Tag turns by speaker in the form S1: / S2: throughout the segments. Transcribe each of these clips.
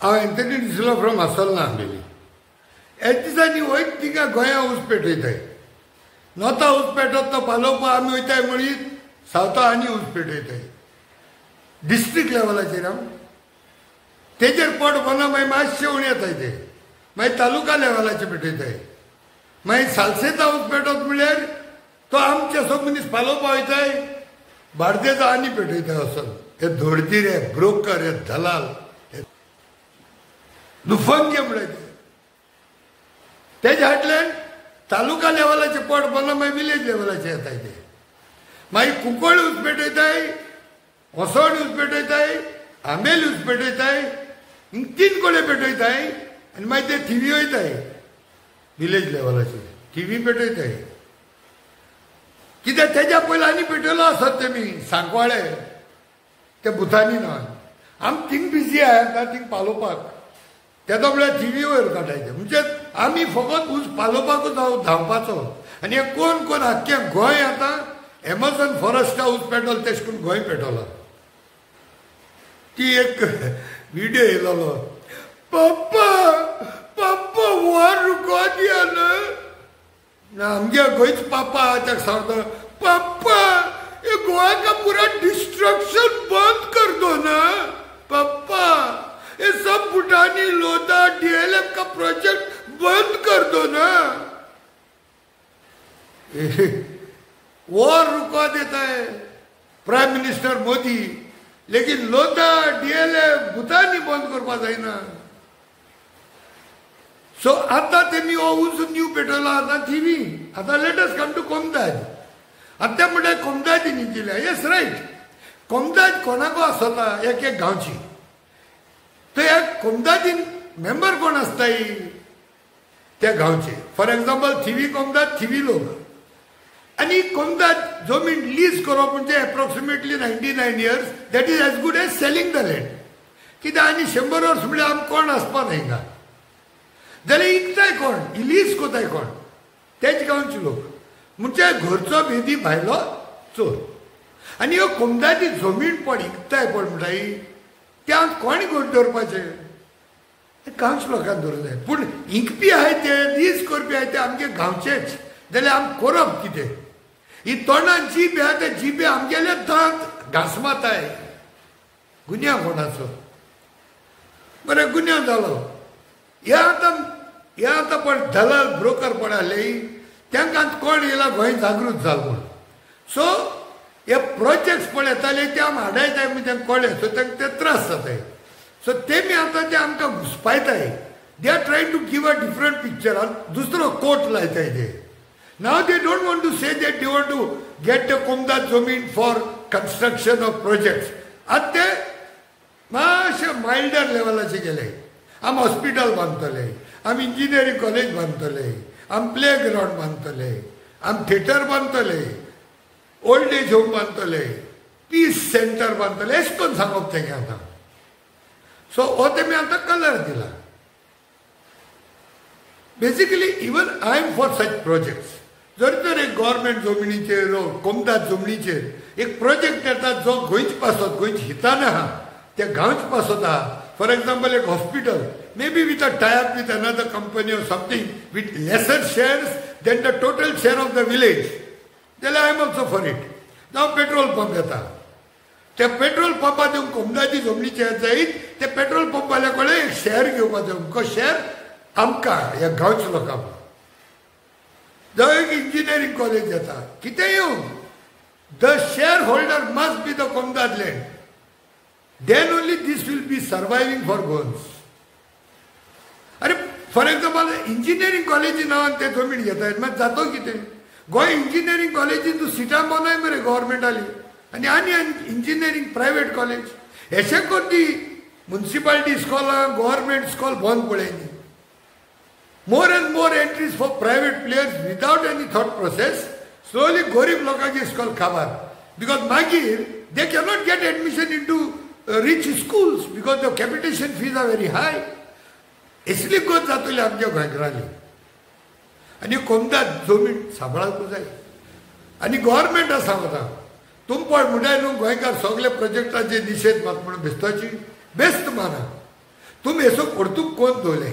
S1: हांव Anthony D'Silva from आसोलना Ambelim. ह्या दिसांनी वयत थिंगा गोंया ऊस पेटयताय, नोता ऊस पेटत तो पालोवपा आमी वयताय म्हणीत सावता आनी ऊस पेटयताय डिस्ट्रिक्ट लेवलाचेर. हांव तेजेर पोट भरना, मागीर मातशें उणें येताय ते, मागीर तालुका लेवलाचेर पेटयताय, मागीर सालसेता ऊस पेटत म्हणल्यार तो आमचे सग मनीस पालोवपा वयताय, बार्देजा आनी पेटयताय वचोन. हे धोडतीर, हे ब्रोकर, हे दलाल, हे लुफंगे म्हणल्यार तेजे हाडल्यान तालुका लेवलाचें पोट भरना, मागीर विलेज लेवलाचें येताय ते, मागीर कुंकळी ऊस पेटयताय, होसवण ऊस पेटयताय, आंबेली ऊस पेटयताय, तीन कडेन पेटयताय आनी मागीर ते थिवी वयताय विलेज लेवलाचेर, थिवी पेटयताय. कित्याक तेज्या पयलीं आनी पेटयलो आसत तेमी सांकवाळे त्या भुतानी नान. आमी थिंग बिजी आहा थिंग पालोवपाक, तेदो म्हळ्यार थिवी वयर काडायचें. म्हणजे आमी फकत ऊस पालोवपाकूच धांवपाचो. आनी हे कोण कोण आख्खें गोंय आतां एमेझॉन फॉरेस्टा ऊस पेटोल तेश करून गोंय पेटोलां. ती एक विडियो येयलोलो, पप्पा पप्पा वॉर रुको दिया ना, आमगे गोंयच पापा ताका सांगता, पप्पा ये गोवा का पूरा डिस्ट्रक्शन बंद कर दो ना पप्पा, ये सब भूटानी लोधा डीएलएफ का प्रोजेक्ट बंद कर दो ना. वॉर रुकवा देता है प्राइम मिनिस्टर मोदी, लेकिन लोधा डीएलएफ भूटानी बंद करपा जायना. सो आतां तेमी हो ऊस न्यू पेटवला आतां थिवी. आतां let us come to कोमदाद. आतां ते म्हणटा कोमदादीनी दिल्या, येस रायट. कोमदाद कोणाको आसता एक एक गांवची, तो एक कोमदादीन मेंबर कोण आसताय त्या गांवचे. फॉर एग्जाम्पल थिवी कोमदाद, थिवी लोक. आनी कोमदाद जमीन लीज करप म्हणजे approximately 99 years, that is as good as selling the land. कित्याक आनी 100 वर्स म्हळ्यार आम कोण आसपा न्हय हिंगा, जाल्यार इकताय कोण, लीज कोताय कोण, तेच गांवचे लोक. म्हणजे घरचो भेदी भायलो चोर. आनी ह्यो कोमदादी जमीन पण इकताय पण म्हणटाय त्या कोण घर दवरपाचें, गांवच्या लोकांक दवरूंक जाय. पूण इंकपी आहाय ते, लीज करपी आहाय ते आमगे गांवचेच, जाल्यार आम करप कितें? ही तोंडान जीब आहा, ते जिबे आमगेले दांत घांसमाताय. गुन्यांव कोणाचो? बरें गुन्यांव जालो. हे आतां हे आतां पण दलाल ब्रोकर पण आसले तांकां कोण येयला गोंय जागृत जाल म्हूण. सो हे प्रोजेक्ट्स पळयताले ते आमी हाडायताय म्हण तांकां कळ्ळें, सो तांकां ते त्रास जाताय. सो तेमी आतां ते आमकां घुसपायताय. They are trying to give a different picture. दुसरो कोट लायताय ते. Now they don't want to say that they want to get the कोमदाद जमीन फॉर कन्स्ट्रक्शन ऑफ प्रोजेक्ट्स. आतां ते मातशे मायल्डर लेवलाचे गेले. आमी हॉस्पिटल बांदतले, आमी इंजिनियरींग कॉलेज बांदतले, आमी प्ले ग्रावंड बांदतले, आमी थिएटर बांदतले, ओल्ड एज होम बांदतले, पीस सेंटर बांदतले, अशें करून सांगप तेंगे आतां. सो हो तेमी आतां कलर दिला. Basically even I am for such projects. जर तर एक गव्हर्मेंट जमनीचेर, कोमदाद जमनीचेर एक प्रोजेक्ट येता जो गोंयचे पासत, गोंयच्या हितान आहा, त्या गांवचे पासत आहा. फॉर एग्जाम्पल एक hospital may be with a tie up with another company or something with lesser shares than the total share of the village, जाल्यार I am also for it. जावं पेट्रोल पंप येता, त्या petrol पंपा दिवन कोमदाची जमनीचेर जायत ते पेट्रोल पंपाल्या कडेन एक शेअर घेवपाक जाय, अमको शेअर आमकां ह्या गांवच्या लोकांक. जावं एक इंजिनियरींग कॉलेज येता, कितें येवं, the share holder must be the Comunidade land, then only this will be surviving for Goans. अरे फॉर एग्जाम्पल इंजिनियरींग कॉलेजी नांवान ते जमीन घेताय, मागीर जातो कितें? गोंय इंजिनियरींग कॉलेजीन तूं सिटां मोनाय मरे गव्हर्मेंटाली, आनी आनी इंजिनियरींग प्रायवेट कॉलेज. अशें करून ती मुन्सिपालिटी इस्कॉलां, गव्हर्मेंट इस्कॉल बंद पळयनी. More and more entries for private players without any thought process. Slowly गरीब लोकांचे इस्कॉल काबार, because मागीर they cannot get admission into rich schools because the capitation fees are very high. असली गत जातली आमच्या गोंयकारांली. आनी कोमदाद जमीन सांबाळूंक जाय. आनी गव्हर्मेंट आसा आतां तुमपण म्हणटाय न्हू गोंयकार सगळे प्रोजेक्टाचे निशेध मात म्हणून बेस्ताची बेस्त माना. तुमी हेसो कर्तूब कोण दवरले.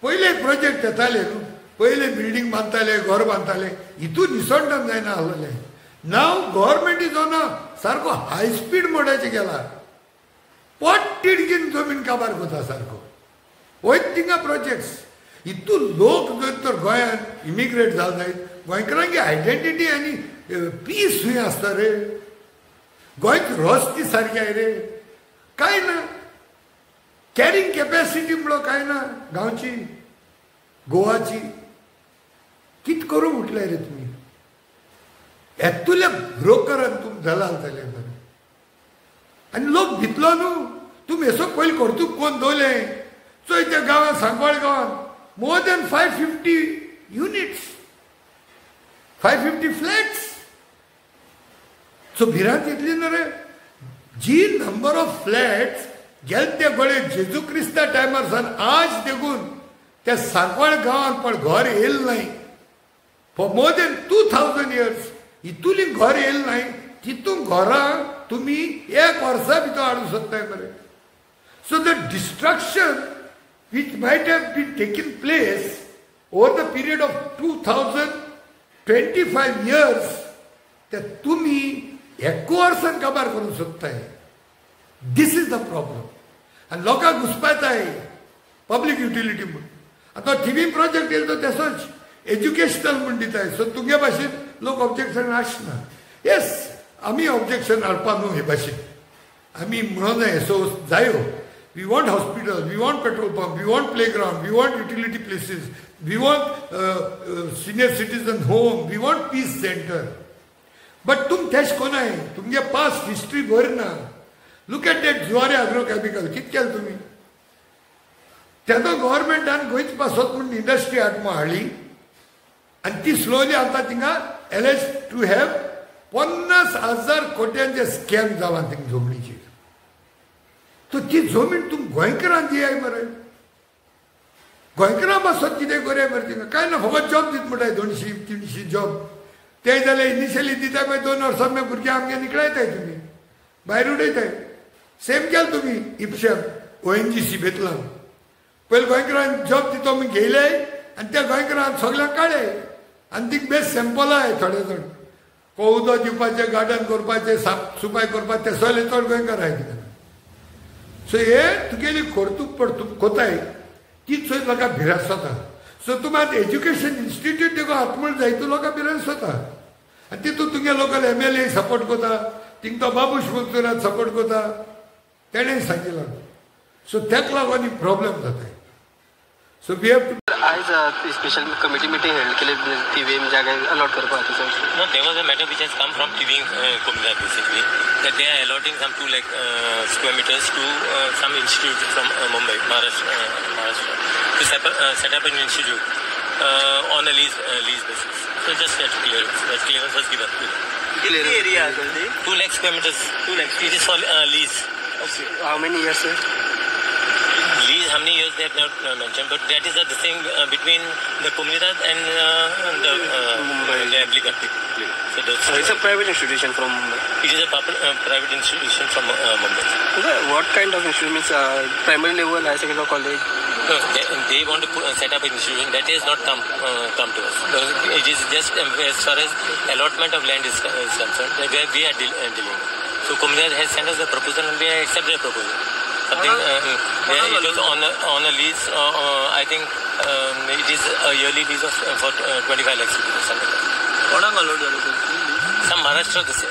S1: पयले प्रोजेक्ट येताले न्हू, पयले बिल्डींग बांदताले, घर बांदताले, हितून निसणटान जायना आसलें. नाव गव्हर्मेंट is on सारको हाय स्पीड मोडाचें गेला, पोट तिडकीन जमीन काबार करता सारको वयत थिंगा प्रोजेक्ट्स. हितून लोक जर तर गोंयांत इमिग्रेट जाल जायत, गोंयकारांची आयडेंटिटी आनी पीस खंय आसता रे? गोंयच रस्ते सारके रे काय ना, कॅरिंग कॅपॅसिटी म्हणलो काय ना गांवची गोवाची. कित करूं म्हटलें रे तुमी? हेतुले ब्रोकरान तुम दलाल जाले मरे आनी लोक भितलो न्हू. तुमी हेसो पयलीं कर्तूब कोण दवरलें चोय त्या गांवांत, सांकवाळ गांवांत more than 550 units, 550 flats. So भिरांत येतली न्हू रे. जी नंबर ऑफ फ्लॅट्स गेले ते गोळे जेजू क्रिस्ता टायमार सान आज देखून त्या सांकवाळ गांवांत पण घर येयल नाही फॉर मोर दॅन 2000 इयर्स. इतुली घर येयल नाही, तितून घरां तुमी एक वर्सा भितर हाडूंक सोदताय मरे. So the destruction which might have been taken place over the period of 2025 years ते तुमी एक वर्सान काबार करूंक सोदताय. This is the problem. आनी लोकांक घुसपायताय पब्लीक युटिलिटी म्हूण. आतां थिवी प्रोजेक्ट येयलो तो तेसोच एज्युकेशनल म्हूण दिताय. सो तुगे भाशेन लोक ऑब्जेक्शन आसना. येस, आमी ऑब्जेक्शन हाडपा न्हू हे भाशेन, आमी म्हणून सो जायो. We want hospital, we want petrol pump, we want playground, we want utility places, we want senior citizen home, we want peace centre. But तुम तेश कोनाय, तुमगे पास्ट हिस्ट्री बरी ना. Look at that Zuari agro chemical कित केलें तुमी? तेन्ना गव्हर्मेंटान गोंयच पासत म्हूण इंडस्ट्री हाडमा हाडली आनी ती स्लोली आतां थिंगा एलेज टू have 50,000 कोट्यांचे स्कॅम जाला थिंग जमनीचेर. सो ती जमीन तुम गोंयकारांक दियाय मरे, गोंयकारां पासत कितें करया मरे थिंगा? कांय ना, फकत जॉब दित म्हणटाय 200-300 जॉब. ते जाल्यार इनिशियली दिता, मागीर 2 वर्सां मागीर भुरग्यांक आमगे निकळायताय तुमी, भायर उडयताय. सेम केलें तुमी इपशेम ONGC बेतलान. पयलीं गोंयकारांक जॉब दितो म्हूण घेयले आनी त्या गोंयकारांक सगळ्यांक काडले आनी तिका बेस्ट सॅम्पल आहाय थोडे जाण. उदक दिवपाचें, गार्डन करपाचें, साफ सुपाय करपाचें, ते सगळे चड गोंयकार आहाय तिका. सो हे तुगेली कर्तूब पडतूब कोताय ती चोय लोकांक भिरांत जाता. सो तुमी आतां एज्युकेशन इन्स्टिट्यूट देखून आत्मूळ जाय तूं लोकांक भिरांत जाता. आनी तितून तुगे लोकल MLA support करता, थिंग तो बाबूश मोन्सेरात सपोर्ट करता, तेणें सांगिलां. सो तेका लागून प्रॉब्लम जाता. सो we have to
S2: आयज स्पेशल कमिटी मिटींग हेल्ड केली थिवीम जागा अलॉट करपा खातीर.
S3: No, there was a matter which has come from Tivim Comunidade basically, that they are allotting some 2 lakh square meters to some institute from Mumbai, Maharashtra, to set up an institute on a lease basis. So just that clearance was given.
S2: Area
S3: 2 lakh square meters. 2 lakh. It is for lease.
S2: Okay. How many years, sir?
S3: Lease, how many years they have not mentioned, but that is the thing between the Comunidade and the applicant. So
S2: it's a private institution from Mumbai.
S3: It is a private institution from Mumbai.
S2: Okay. What kind of institution? Primary level, high secondary, college?
S3: No, they want to set up an institution that has not come to us. It is just as far as allotment of land is concerned, where we are dealing. So Comunidade has sent us the proposal and we accept the proposal. Something it was on a lease. I think it is a yearly lease of for 25 lakhs rupees or something like that. Some Maharashtra this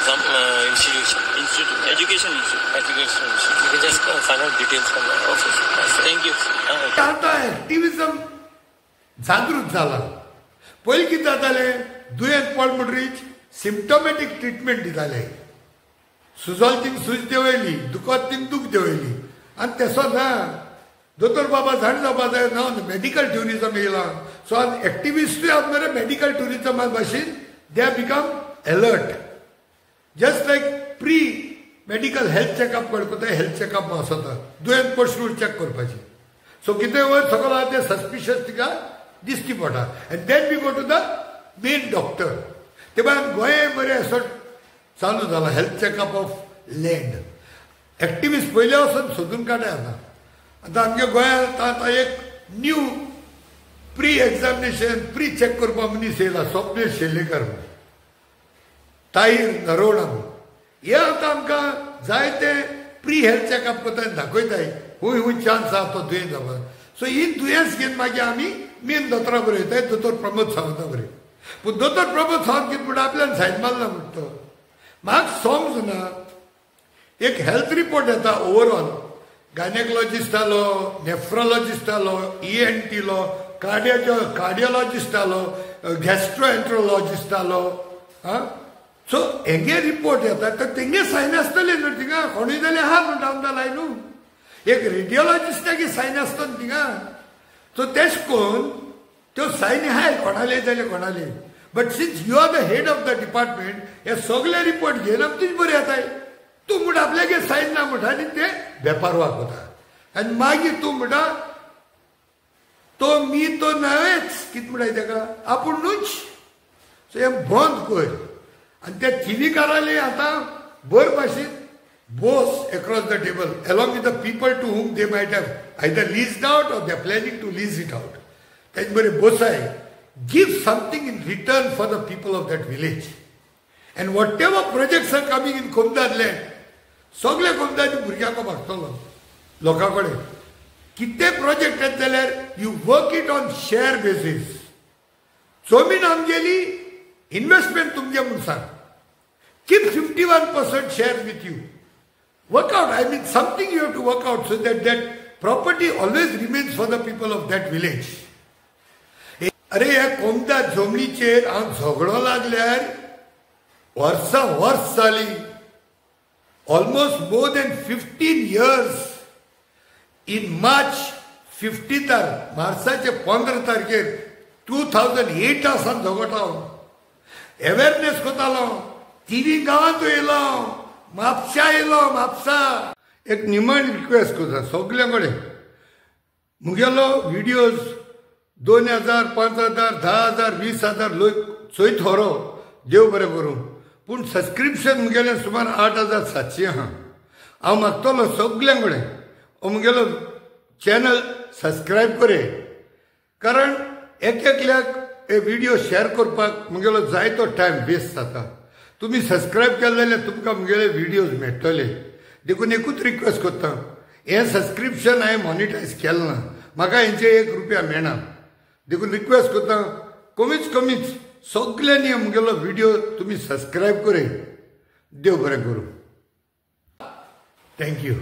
S3: some institution.
S4: Institute, yeah. Education institute.
S3: Education institute. You can just find out details from the office.
S4: Thank you.
S1: आतां एक्टिविजम जागृत जाला. पयलीं कितें जातालें, दुयेंत पड म्हणटरीच सिम्टोमॅटीक treatment दिताले. Sujal thing सूज देंवयली, दुखत थिंग दूख देंवयली. आनी तेसो ना दोतोर बाबा जाण जावपा जाय ना, मेडिकल ट्युरिजम येयलां. सो आज एक्टिविस्टूय आज मरे मेडिकल ट्युरिजमा भाशेन they have become alert. Just like pre medical health checkup करता, हेल्थ चॅकअप आसता, दुयेंत पडसून चॅक करपाचें. सो कितें वयर सकयल आहा तें सस्पिशियस तिका दिश्टी पडटा. And then we go to the main doctor. ते भायर गोंय बरें असो चालू जाला health checkup of land. Activist पयले वचून सोदून काडे आतां. आतां आमच्या गोंयांत आतां एक new pre examination pre check करपा मनीस येयला, स्वप्नेश शेलेकर, ताईर नरोडा. हे आतां आमकां जायते प्री हेल्थ चॅकअप करता आनी दाखयताय हूंय हूंय चान्स आसा तो दुयेंस जावपाक. सो ही दुयेंस घेवन मागीर आमी मेन दोतोरा बरें वयताय, दोतोर प्रमोद सावंता बरें. पूण दोतोर प्रमोद सावंत कितें म्हणटा, आपल्यान सायन मारला म्हणटा तो. म्हाका समजना, एक हेल्थ रिपोर्ट येता ओवरऑल, गायनेकोलॉजिस्टालो, नेफ्रोलॉजिस्टालो, ENTलो, कार्डियोलॉजिस्टालो, गॅस्ट्रोएंट्रोलॉजिस्टालो. आं, सो हेंगे रिपोर्ट येता तर तेंगे सायन आसतले न्हू थिंगा, कोणूय जाल्यार आहा म्हणटा आमकां लाय न्हू, एक रेडियोलॉजिस्टाकी सायन आसता न्हू थिंगा. सो तेश कोन्न त्यो सायन आहाय कोणाले जाल्यार कोणाले, but since you are the head of the department, हे सगळे रिपोर्ट घेवन आमी तुजे बरें येताय. तूं म्हणटा आपल्यागे सायन ना म्हणटा आनी ते बेपारवाक वता आनी मागीर तूं म्हणटा तो मी तो न्हयच, कितें म्हणटाय तेका आपूण न्हूच. सो हें बंद कर. आनी त्या थिवीकाराले आतां बर भाशेन Bose across the table along with the people to whom they might have either leased out or they are planning to lease it out. तेंचे बरें बोसाय, give something in return for the people of that village. And whatever projects are coming in Comunidade land, सगळे कोमदाद भुरग्यांक मागतलो लोकां कडेन कितें project येता जाल्यार you work it on share basis. जमीन आमगेली, इन्वेस्टमेंट तुमगे म्हूण सांग. Keep 51% share with you. Work out, I mean something you have to work out so that that property always remains for the people of that village. अरे ह्या कोमदाद जमनीचेर हांव झगडो लागल्यार वर्सां वर्स जाली, almost more than 15 years. In March 15 मार्चाचे 15 तारखेर 2008 सावन झगडटा हांव. एवेरनेस करतालो, तिनी गांवांत येयलो, म्हापशा येयलो, म्हापसा. एक निमाणी रिक्वेस्ट करता सगल्या कडेन, मुगेलो विडियोज 2000, 5000, 10000, 20000 लोक चोयत खरो, देव बरें करूं, पूण सबस्क्रिप्शन मुगेलें सुमार 8700 आहा. हांव मागतलो सगल्यां कडेन हो मुगेलो चॅनल सबस्क्रायब करे, कारण एक एकल्याक हे विडियो शेअर करपाक मुगेलो जायतो टायम वेस्ट जाता. तुमी सबस्क्रायब केले जाल्यार तुमकां मुगेले विडियोज मेळटले. देखून एकूच रिक्वेस्ट करता, हें सबस्क्रिप्शन हांवें मॉनिटायज केलें ना, म्हाका हेंचे 1 रुपया मेळना. देखून रिक्वेस्ट करता, कमीच कमीच सगल्यांनी मुगेलो विडियो तुमी सबस्क्रायब करे. देव बरें करूं. Thank you.